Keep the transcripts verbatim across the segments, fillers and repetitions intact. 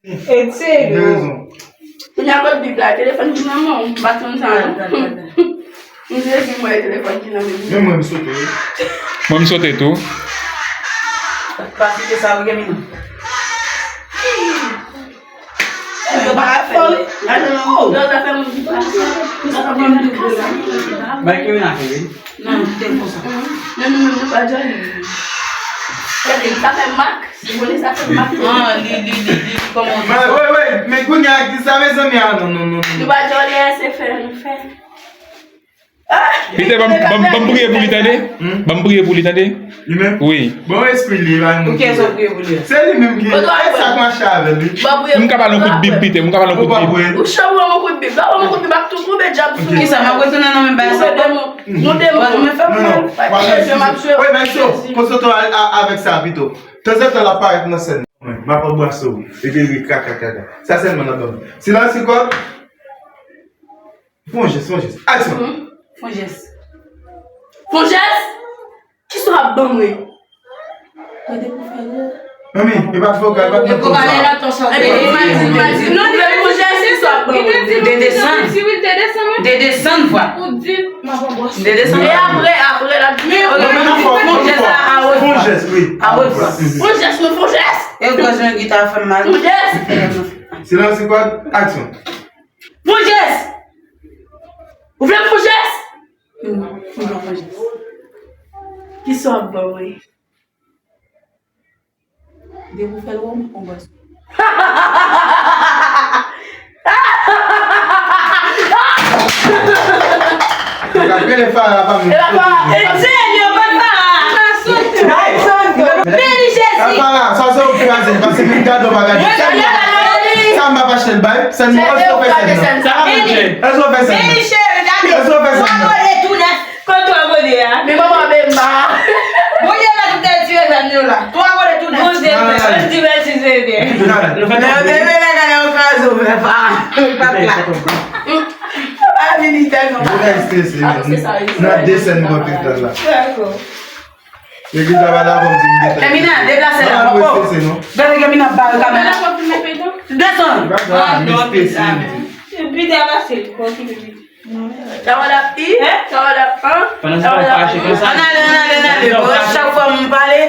E serye. Gen rezon. Kounye a kot Bib la, telefòn ki nan men w, m pa t konn sa non. M sezi mwen e telefòn ki nan men m. Menm mwen m sote wi. Mwen m sote tou. Pa site sa wi Gemini. Yo pa ka fè wi. Gade non. Yo ta fè moun ki pa. Bay Kevin a Kevin. Non, te konsa. Non, non, non, nou pa djòl. Gade, sa fè mak. Si w konnen sa fè mak. Ah, li, li, li, li, li kòmanse. Wi, wi, men kounye a ki sa mezanmi a, non, non, non, non. Nou pa djòl, se fè, nou fè. Pita, ban m, ban m, ban m priye pou li, tande? Ban m priye pou li, tande? Li menm? Wi. Bon, espri li, pa nou. Pou kiyès w ap priye pou li a? Se li menm ki, e sa k mache avè l, wi. M ka ba l yon kout bib, Pita, m ka ba l yon kout bib. Ou cho, ou ban m yon kout bib. Ba ban m yon kout bib, ak tou koube djab sou ou. Kisa, m ap retounen nan menm bagay sa ankò? Yon demon. Yon demon. Mwen fè mal. Wi, men so, konsantre w avèk sa pito. Tanzantan, l ap parèt nan sèn. M ap anbrase w. Epi ri kaka, kaka. Sa sèlman l ap ban m. Silans, Nicole. Fè yon jès, fè yon jès. Aksyon! Mhm. Fè yon jès. Fè yon jès? Kisa w ap ban mwen? Mande pou fè yo. Manmi, e pa t vokal, e pa t vokal. Epi, epi, epi, non, li fè yon jès, kisa w ap ban mwen? Desann. Desann vwa. Desann. E apre, apre, l ap di, ok, fè yon jès a, a wòt vwa. Fè yon jès, wi. A wòt vwa. Fè yon jès, non, fè yon jès. E gòj mwen gita fè m mal. Fè yon jès. Silans, Nicole, aksyon. Fè yon jès! Ou vle m fè yon jès? Non, m pa fè yon jès. Kisa w ap ban mwen? Depi w fè l wè w, m pran bwasyon. Yo ka rele Farah pa menm kote. Hey! Beni Jezi! Farah, sa se ou ki kraze, paske menm gade w pa gade. Mwen gade la, non. Sa m ap achte l bay, sèn mwen, èske w fè sèn nan? Sa va manje. Èske w fè sèn nan? Beni cheri, gade. Èske w fè sèn nan? Twa abone tou nèf. Kot twa abone a? Men manman Bemba. Bondye la tout tèl tire zam yo la. Twa abone tou nèf. Bondye fè. Bondye mèsi Senyè. Nou fè tèt. Bebe la gade yon kraze ou fè pa. Pa plat. Pa vini tèlman. Yo ka strese, men. Nan de sèn mwen pita la. Dakò. Legliz la pa la konn di m gen tèt. Kemina, deplase la, poko. Gade Kemina ba yo kamera. Desann. Pita pase, kontinye. Sa w ap di? Sa w ap, an? Pandan sa w fache konsa. Ann ale, ann ale, ann ale. Bon, chak fwa m pale.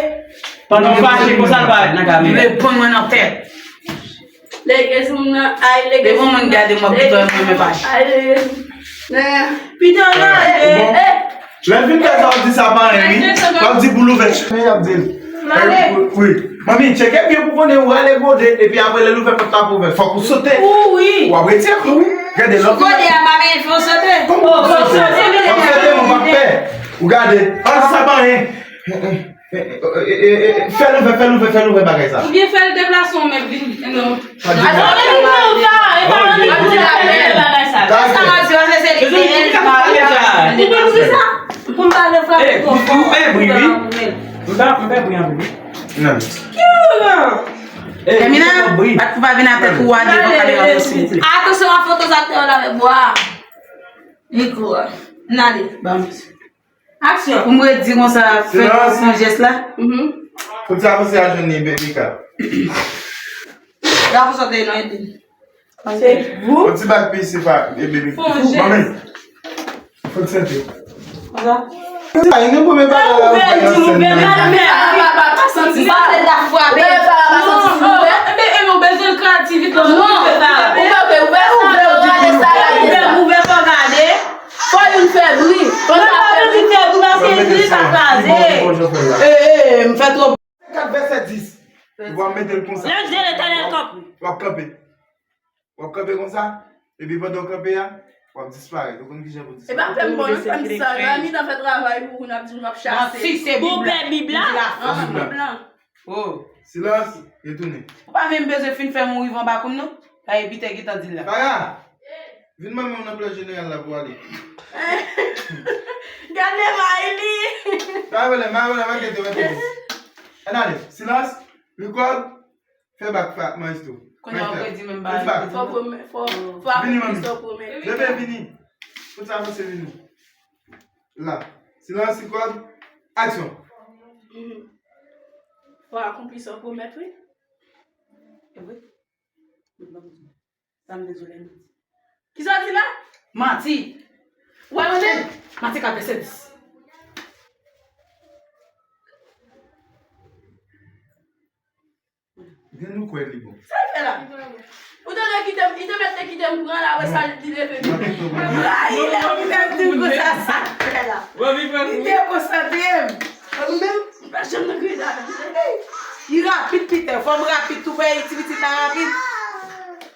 Pandan w fache konsa, l parèt nan kamera. Li vle pran mwen nan tèt. Legliz moun nan, ay, legliz moun nan. Depi moun gade mwen pito, mwen men fache. Ay, legliz. Pito, ann ale. Lè l fin fè sa, w ap di sa pa anyen, wi. W ap di pou l ouvè. Men y ap di l. Wi. Manmi, tcheke byen pou konnen ou rale gode, epi apre lè l ouvè pòt la pou ouvè, fòk ou sote. Ou wi. W ap retire kou, wi. Gade lòt. Gode a pa menm fè w sote. Kòman w ap sote? W ap sote, men w p ap pè. Ou gade. An, sa pa anyen. Fè l ouvè, fè l ouvè, fè l ouvè bagay sa. Oubyen fè l deplase w menm vin. Non. Atò, men non, sa, e pa anyen, pa anyen bagay sa. Sa m ap di w, se li ki pa. Ou konn sa? Pou m pa vle frape twò fò. M pè bri, wi. M pè, m pè bri anpil, wi. Nan. Ki ou nan? Kemina, bat pou pa vin atè kou a devan kamera mèsi. Atansyon a foto sa te yo la avèk bwa. Mikwo a. N ale. Ban m. Aksyon. Pou m redi konsa, fè yon jès la. Mhm. Foto sa panse a jwenn li Bebika. La pou sote nan ede. Se vou. Yon ti bak pi isi pa e Bebika. Manmi. Foto sante. Konsa. Sa, yon premye bagay la, ou fè nan sèn nan. Papa, papa, pa santi sa. Papa, pa santi sa. Papa, pa santi sa. Ebyen, ebyen, ou bezwen l kreyativite. Non. Ou pa vle, ou vle, ou vle, ou di pou nou. Ou vle, ou vle fò gade. Fò youn fè bri. Mwen pa bezwen fè bri paske bri ka kraze. E, e, m fè twòp. Kat vèsè dis. Ou va mete l konsa. L'ange de l'Éternel kanpe. W ap kanpe. W ap kanpe konsa. Epi pandan w kanpe a, w ap disparèt. Ou konn kijan pou disparèt. E pa fè m bon, non, fè m sa. Nan mitan fè travay pou ou, n ap di nou ap chase. Ou ouvè Bib la? Bib la. Oh. Silans, retounen. Ou pa menm bezwen fin fè m rive anba koun non. Sa e Pita ki t ap di l la. Farah, vin manmi w nan plas jeneral la pou ale. Gade may li. Pa vole, pa vole, pa kite, pa kite. Ann ale. Silans, record, fè bak, fè ak maestro. Kounye a w redi menm bagay. Fò pwomèt, fò, fò ak pwomèt. Bebe, vini. Tout sa avanse, vini. La. Silans, record, action. Fò akonpli sa w pwomèt, wi. E wi. Sa m dezole, manti. Kisa w di la? Manti. Ou pa tande? Manti ka fè sens. Gen nou kwè li bon. Sa l fè la? Ou tande kite m, li te mèt te kite m pran la, apre sa, li leve m. M rayi lè ou te di m konsa, sa l fè la. Li dekonsantre m. Ou menm, m pa janm nan kriye sa. Li rapid, Peter. Fò m rapid tou, paske ti pitit la rapid.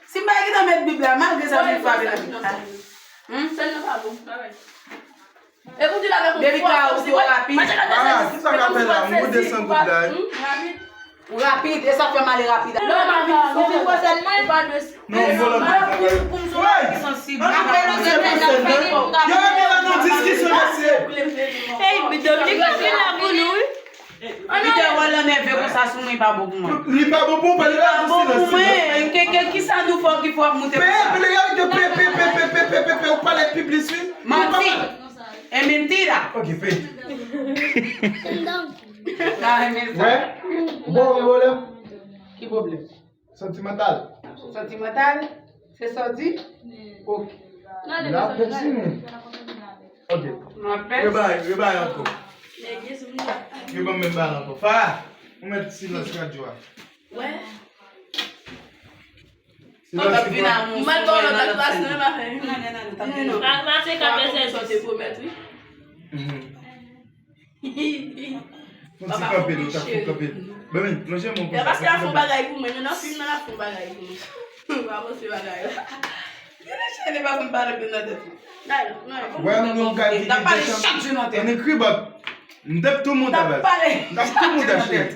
Si m pa gentan met Bib la, malgre sa, m frape nan Bib la. Hmm? Sèl nan pa bon. Epi ou di l avèk yon vwa konsi, wè, mache ka fè sèvis, men konsi w ap sezi, ou pa, hmm, rapid. Ou rapid, e sa fè m ale rapid. Lè w pa vin, ou vin konsa, ou pa dwe. Non, m vòlò. Pou, pou m sou ki sansib. Apre nou se konsa, non? Yo rete la nan diskisyon, mesye. Ey, Dominique, pa fin la pou nou, wi. Peter, wè l nève konsa sou mwen, li pa bon pou mwen. Li pa bon pou ou, pale la pou silans. Li pa bon pou mwen. Ke, ke, kisa nou fè ki fè w ap moute konsa? Pe, pe, pe, pe, ou pale piblis, wi. Manti. E mentira. Ok, pe. Wè? Ou pa wè pwoblèm? Ki pwoblèm? Santimantal. Santimantal? Se sa w di? Ok. N ap kontinye. Ok. Rebay, rebay ankò. Rebay, menm bay ankò. Fa, ou met silans radyo a. Wè. Silans ki pran. Mwen, non, non, non, non. Ak Matye k ap fè sèvis. Mhm. Fon ti kanpe, nou ta fon kanpe. Bèmen, lonje men w konsa. Paske l ap fon bagay pou mwen, nan fim nan l ap fon bagay pou mwen. M pa panse bagay la. Gen de chèn e pa konn pale byen nan tèt li. Wè, m nan kay ki gen de chanm. Ann ekri bòt. M t ap tou monte avè l. M t ap tou monte chèn.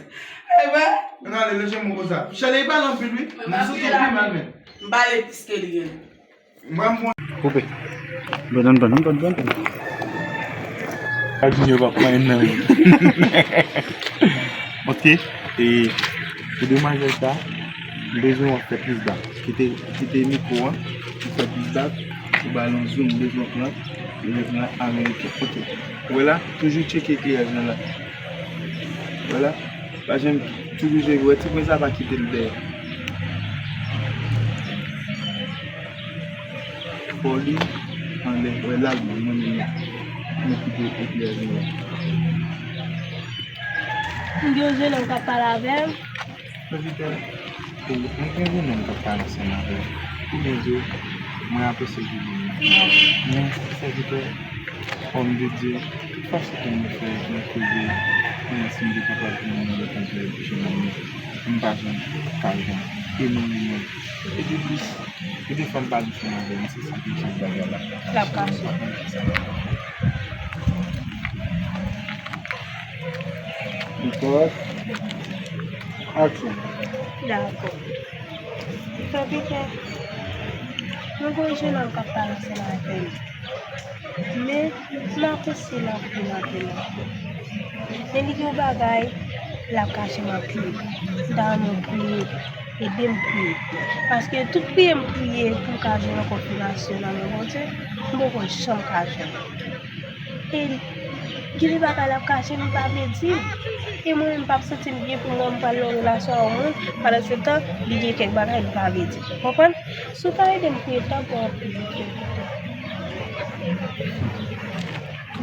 Ann ale, lonje men w konsa. Chèn e pale anpil, wi. M sou tou pi mal, men. M pale plis ke li gen. Koupe. Bon, bon, bon, bon, bon. Adye, papa, nan. Ok. E pou demwazèl sa, m bezwen w fè plis bak. Kite, kite mikwo an, ou fè plis bak, ou ba l yon zoom, m bezwen pran, ou pran ameriken. Ok. Ou wè la, toujou tcheke ekleyaj lan la. Vwala. Pa janm, toujou jere. Wè ti pwen sa pa kite l dèyè. Fò li anlè, wè la l mwen menm la. Mwen kite eklèri la. M gen yon jenòm k ap pale avè m. Sèvitè, e, mwen gen yon nonm k ap pale ansanm avè w. Ou byen di w, mwen apresye jounen an. Men, sèvitè, òm de Dye, tout fason ke mwen fè, mwen koze, mwen si m te kapab jwenn yon lòt anplwaye pou jenòm nan, m pa jwenn, m pa jwenn. E mwen menm, e de plis, e de fwa m pale ansanm avè l, m santi ke jan bagay la, l ap kache. Aksyon. Dakò. Tanpri, frè. Mwen gen yon jenòm k ap pale ansanm avè m. Men, m apresye l anpil, anpil, anpil. Men li gen yon bagay, l ap kache m anpil. M ta renmen w priye, ede m priye. Paske tout priye m priye pou m ka jwenn yon konfimasyon nan men Bondye, m poko janm ka jwenn. E gen de bagay l ap kache m, li pa vle di m. E mwen menm, m p ap santi m byen pou mwen, m pral nan yon relasyon a yon moun, pandan se tan, li gen kèk bagay li pa vle di m. Ou konprann? Si w ta ede m priye, m t ap ba w anpil.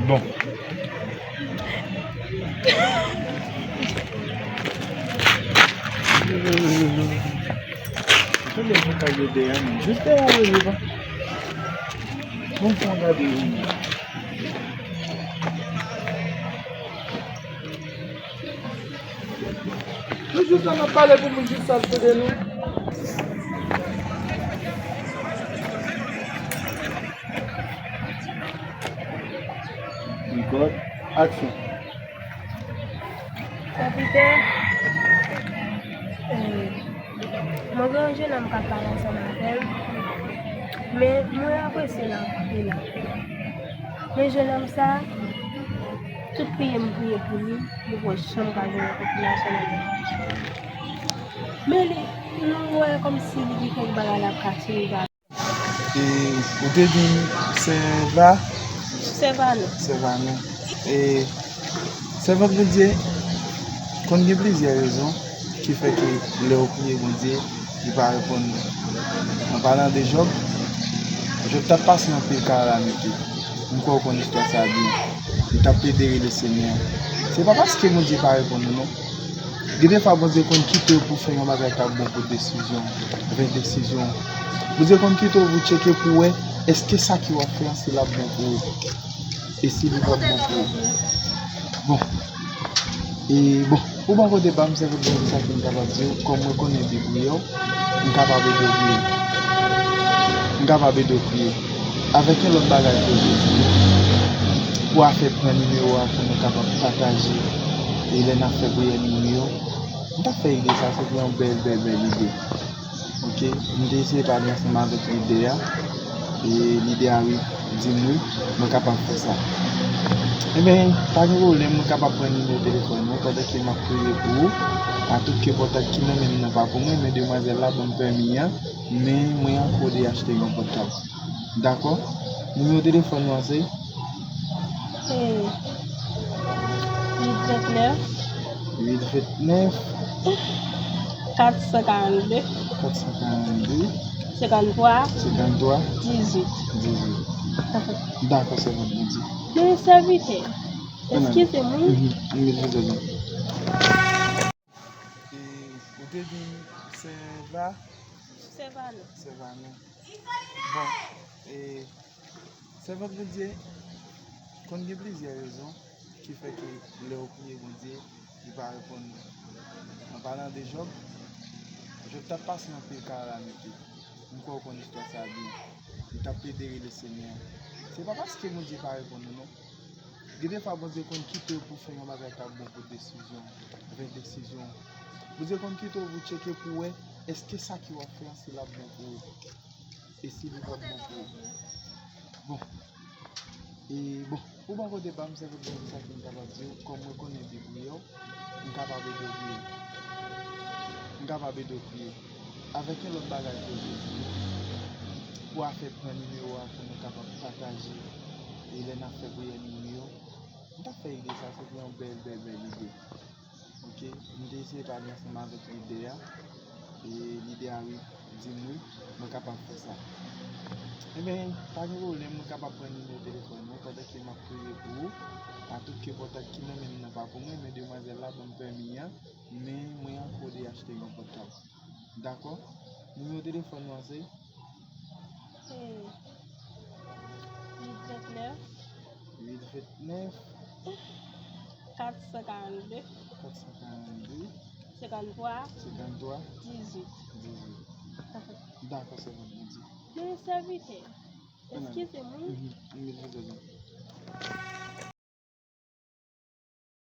Bon. Tande, mwen ka gade a, men jis dèyè a, wi, bon. Bon, fè yon gade, wi. Nou jis la, n ap pale pou moun jis sa l tande nou. Rekòd, aksyon. Sèvitè, e, mwen gen yon jenòm k ap pale ansanm avè m, men mwen apresye l anpil. Men jenòm sa, tout priye m priye pou li, li poko janm ka jwenn yon konfimasyon nan men Bondye. Men li, nou wè kòmsi li gen kèk bagay l ap kache, li pa E, ou te di Sèva? Sèvanon. Sèvanon. E, sèvant Bondye konn gen plizyè rezon ki fè ke lè w priye Bondye, Li pa reponn mwen. An palan de Jòb, Jòb t ap pase anpil kalamite. M kwè w konn istwa sa a byen. Li t ap plede rele Senyè a. Se pa paske Bondye pa reponn ou non. Gen de fwa Bondye konn kite w pou w fè yon bagay k ap bon pou desizyon, vè desizyon. Bondye konn kite w pou w tcheke pou w wè èske sa ke w ap fè an si l ap bon pou ou. E si li p ap bon pou ou. Bon. E bon, pou bò kote pa m, sèvant Bondye, sa ke m kapab di w, kòm mwen konnen de priyè w, m kapab ede w priye. M kapab ede w priye. Avèk yon lòt bagay ke w te di, pou afè pran nimewo a pou nou kapab pataje, e lè n ap fè priyè nimewo, m t ap fè ide sa, se te yon bèl, bèl, bèl ide. Ok, m te eseye pale ansanm avèk lidè a, e lidè a wi, di m wi, mwen kapab fè sa. Ebyen, pa gen pwoblèm, mwen kapab pran nimewo telefòn ou pandan ke m ap priye pou ou. A tout ke pòtat ki nan men m nan pa pou mwen, men demwazèl la ban m pèmi an, men mwen an kode achte yon pòtab. Dakò? Nimewo telefòn ou an se? Se uit vennèf. Uit vennèf. Kat san karannde. Kat san karannde. Senkanntwa. Senkanntwa. Dizuit. Dizuit. Dakò, sèvant Bondye. Men sèvitè, eskize m wi. Mhm, mhm, eskize m. E, ou te di Sèva? Sèvanon. Sèvanon. Bon, e, sèvant Bondye, konn gen plizyè rezon ki fè ke lè w priye Bondye, li pa reponn ou. An palan de Jòb, Jòb t ap pase anpil kalamite. M kwè w konn istwa sa a byen. Li t ap plede rele Senyè a. Se pa paske Bondye pa reponn ou non. Gen de fwa Bondye konn kite w pou w fè yon bagay k ap bon pou desizyon, vè desizyon. Bondye konn kite w pou w tcheke pou w wè èske sa ke w ap fè an si l ap bon pou ou. E si li p ap bon pou ou. Bon. E bon, pou bò kote pa m, sèvant Bondye, sa ke m kapab di w, kòm mwen konnen de priyè w, m kapab ede w priye. M kapab ede w priye. Avèk yon lòt bagay ke w te di, pou afè pran nimewo a pou nou kapab pataje, e lè n ap fè priyè nimewo, m t ap fè ide sa, se te yon bèl, bèl, bèl ide. Ok, m te eseye pale ansanm avèk lidè a, e lidè a wi, di m wi, mwen kapab fè sa. Ebyen, pa gen pwoblèm, mwen kapab pran nimewo telefòn ou pandan ke m ap priye pou ou. A tout ke pòtat ki nan men m nan pa pou mwen, men demwazèl la ban m pèmi an, men mwen an kode achte yon pòtab. Dakò? Nimewo telefòn ou an se? Se uit vennèf. Uit vennèf. Kat san karannde. Kat san karannde. Senkanntwa. Senkanntwa. Dizuit. Dizuit. Dakò, sèvant Bondye. Men sèvitè, eskize m wi. Mhm, mhm, eskize m.